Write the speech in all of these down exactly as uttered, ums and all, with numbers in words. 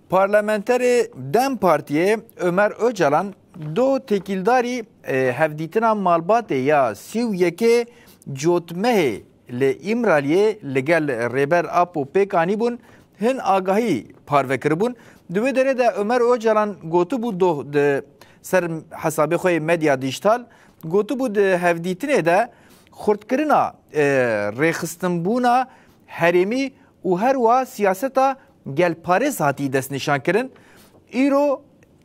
Parlamenterê DEM Partiyê Ömer Ocalan do têkildarî e, hevdîtina malbatê ya sî û yekê Cotmehê li Îmraliyê li gel Rêber Apo pêk anîbûn, hin agahî parve kiribûn. Di wê derê de Ömer Ocalan gotibû doh di ser hesabê xwe yê medya dîjîtal, gotibû di hevdîtinê de xurtkirina e, rêxistinbûna herêmî û her wiha siyaseta gelparêz hatî destnîşankirin. Îro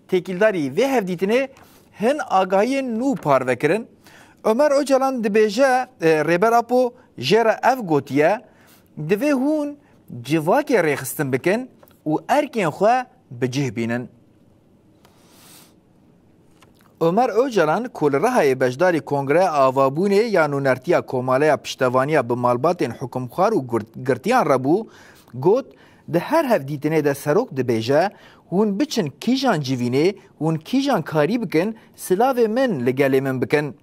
têkildarî vê hevdîtinê hin agahiyên nû parve kirin. Ömer Ocalan dibêje, e, Rêber Apo jê re ev gotiye, divê hûn civakê rêxistin bikin û erkên xwe bi cih bînin. Ömer Ocalan ku li Rihayê beşdarî Kongreya Avabûnê ya Nûnertiya Komaleya Piştevaniya bi Malbatên Hukimxwar û Gurt- Girtiyan re bû, got, di her hevdîtinê de Serok dibêje, hûn biçin kîjan civînê, hûn kîjan karî bikin, silavê min li gelê min bikin.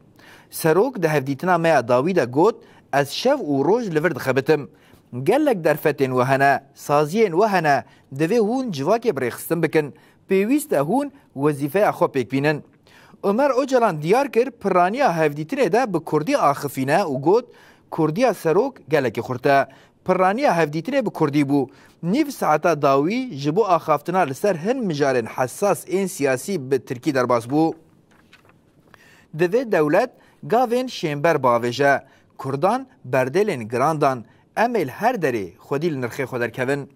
Serok di hevdîtina me ya dawî de got, ez şev û roj li vir dixebitim. Gelek derfetên we hene, saziyên we hene, divê hûn civakê bi rêxistin bikin. Pêwîst e hûn wezîfeya xwe pêk bînin. Omer Ocalan diyar kir, pirraniya hevdîtinê de bi kurdî axifîne û got, Kurdiya Serok gelekî xurt e. Pirraniya hevdîtinê bi kurdî bû. Nîv saeta dawî ji bo axaftina li ser hin mijarên hesas ên siyasî bi tirkî derbas bû. Divê dewlet gavên şênber bavêje, Kurdan berdêlên giran dan, em ê li her derê xwedî li nirxê xwe derkevin.